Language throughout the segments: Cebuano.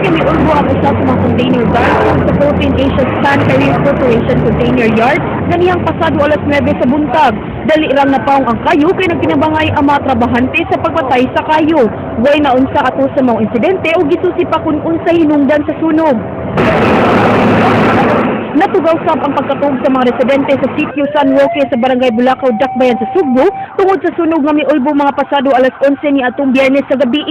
nga miulbo ang usa sa mga container guys sa Philippine Asia Span Carrier Corporation Container Yard na niyang pasado alas 9 sa buntag. Dali rang napawong ang kayo kay nagtinabangay ang mga trabahante sa pagpatay sa kayo. Way naunsa ato sa mga insidente o gisusi pa kung unsay hinungdan sa sunog. Natugaw sab ang pagkatug sa mga residente sa sitio San Roque sa Barangay Bulacau, Dakbayan sa Sugbo tungod sa sunog nga miulbo mga pasado alas 11 ni atong Biyernes sa gabi.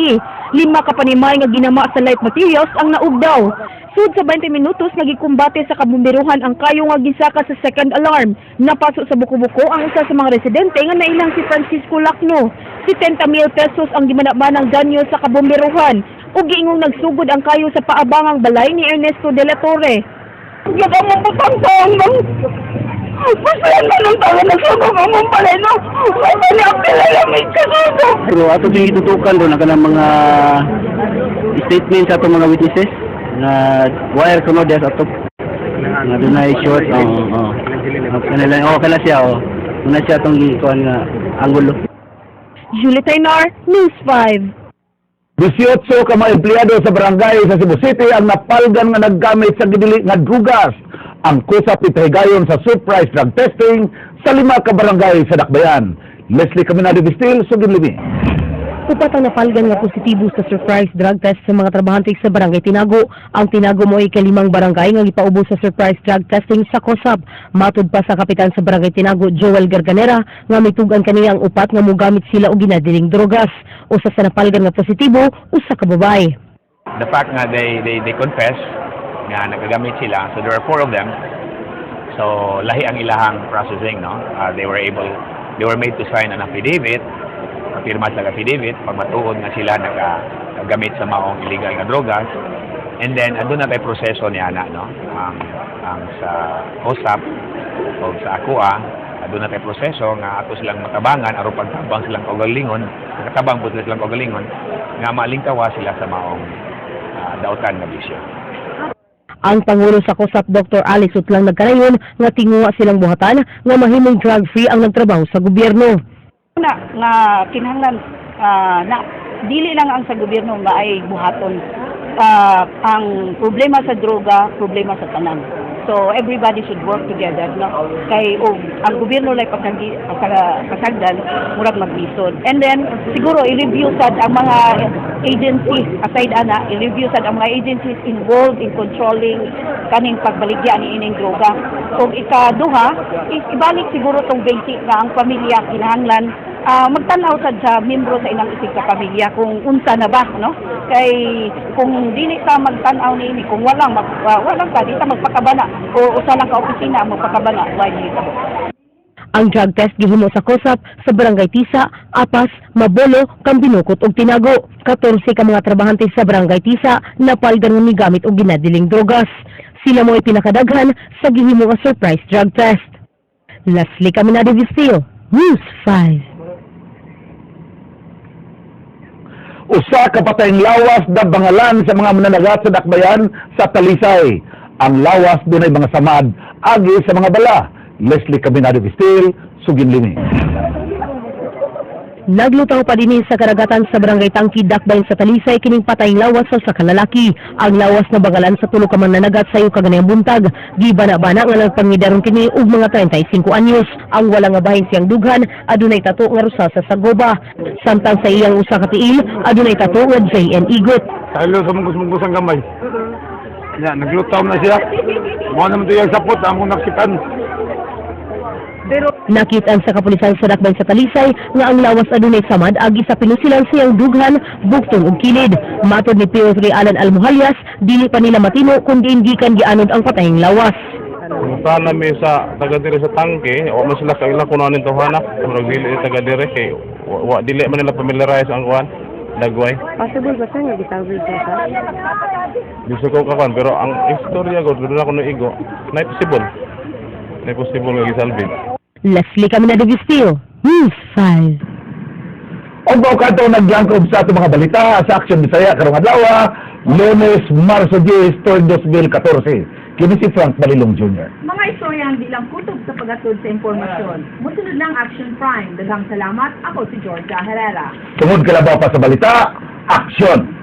Lima ka panimay nga ginama sa light materials ang naugdaw. Sud sa 20 minutos nagikumbate sa kabumbiruhan ang kayo nga gisaka sa second alarm. Napaso sa buko-buko ang usa sa mga residente nga nailang si Francisco Lacno. 70 mil pesos ang gimanamanang danyo sa kabumbiruhan ug giingong nagsugod ang kayo sa paabangang balay ni Ernesto de la Torre. Yung ang butang taong nang Pasayan man ang tao na sunog ang mong balay, no? May mali ang kilalamig sa sunog. Pero ato din gitutukan doon ang kanang mga statement sa atong mga witnesses nga wire kuno diya sa atop nga dunay short, oo. Oh, kanila, oh, kana siya, oh. Una siya atong gikuan nga anggulo. Julie Taynar, News 5. 18 ka mga empleyado sa barangay sa Cebu City ang napalgan nga naggamit sa gidili nga drugas. Ang kusap itahigayon sa surprise drug testing sa lima ka barangay sa Dakbayan. Leslie Caminado Bistil, Sugin Limi. Upat ang napalgan nga positibo sa surprise drug test sa mga trabahante sa Barangay Tinago. Ang Tinago mo ay ikalimang barangay nga gipaubos sa surprise drug testing sa COSAP. Matud pa sa kapitan sa Barangay Tinago, Joel Garganera, nga mitugan kaniya ang upat nga mogamit sila og ginadiling drogas. Usa sa napalgan nga positibo, usa ka babae. The fact nga they confess nga nagagamit sila, so there are four of them, so lahi ang ilahang processing, no? They were made to sign an affidavit, pirma sa affidavit pag matuod nga sila nagagamit sa maong illegal nga drogas, and then andun na tay proseso niya na, no, ang sa COSAP o sa ACUA, aduna tay proseso nga ato silang matabangan aron pagtabang silang kaugalingon, nakatabang po sila silang kaugalingon nga maalingkawa sila sa maong dautan nga bisyo. Ang Pangulo sa COSAP, Dr. Alex Utlang, nagkanayon nga tinguha silang buhatan nga mahimong drug-free ang nagtrabaho sa gobyerno. Na nga kinahanglan na dili lang ang sa gobyerno maay buhaton. Ang problema sa droga, problema sa tanan, so everybody should work together, no, kay og ang gobyerno lay pasagi pasagdan, murag maglisod. And then siguro i-review sad ang mga agencies aside ana, i-review sad ang mga agencies involved in controlling kaning pagbaligya ni ining droga. Ug ikaduha is ibalik siguro tong basic nga ang pamilya kinahanglan magtan-aw sad sa membro sa ilang isig ka pamilya kung unsa na ba, no, kay kung dili ta magtan-aw niini, kung walang ka di ta magpakabana o usa lang ka opisina ang magpakabana, why dili ta. Ang drug test gihimo sa COSAP sa Barangay Tisa, Apas, Mabolo, Cambinocot ug Tinago. 14 ka mga trabahante sa Barangay Tisa napalgan nga migamit og ginadiling drogas. Sila mo ay pinakadaghan sa gihimo nga surprise drug test. Leslie Caminado Vistillo, News 5. Usa ka patayng lawas nabangalan sa mga mananagat sa Dakbayan sa Talisay. Ang lawas dunay mga samad agi sa mga bala. Leslie Caminado Bistil, Sugin Limi. Naglutaw pa dinhi sa karagatan sa Barangay Tangki, Dakbayan sa Talisay kining patayng lawas sa usa ka lalaki. Ang lawas nabangalan sa tulo ka mananagat sayo kaganayang buntag. Gibana-bana nga nagpangidaron kini og mga 35 anyos. Ang wala nga bahin siyang dughan adunay tato nga rosal sa sagoba. Samtang sa iyang usa ka tiil adunay tato nga JN Igot. Salo sa mungkus-mungkus ang gamay. Ya, naglutaw na siya. Mao naman ito yung sapot, among naksipan. Nakitaan sa kapulisan sa Dakbayan sa Talisay nga ang lawas adunay samad agi sa pinusilan siyang dughan, buktong ug kilid. Matod ni PO3 Alan Almohalias, dili pa nila matino kung diin gikan gianod ang patayng lawas. Punta na sa taga diri sa tangke, wa man sila kaila kung ano nito hanak. Murag dili taga diri kay wa dili man nila familiarize ang kuan dagway. Possible ba sa nga gisalvage na siya? Gusto ko kakuan pero ang istorya ko doon ako igo. Na possible. Na possible nga gisalvage. Leslie Caminado Vistillo, News 5. Og mao kadto naglangkob sa atong mga balita sa Action Bisaya karong adlaw, Lunes, Marso 10, 2014. Kini si Frank Malilong Jr. Mga istorya ang di lang kutob sa pagatod sa impormasyon. Musunod lang Action Prime. Daghang salamat. Ako si Georgia Herrera. Tungod kalabaw pa sa balita, aksyon!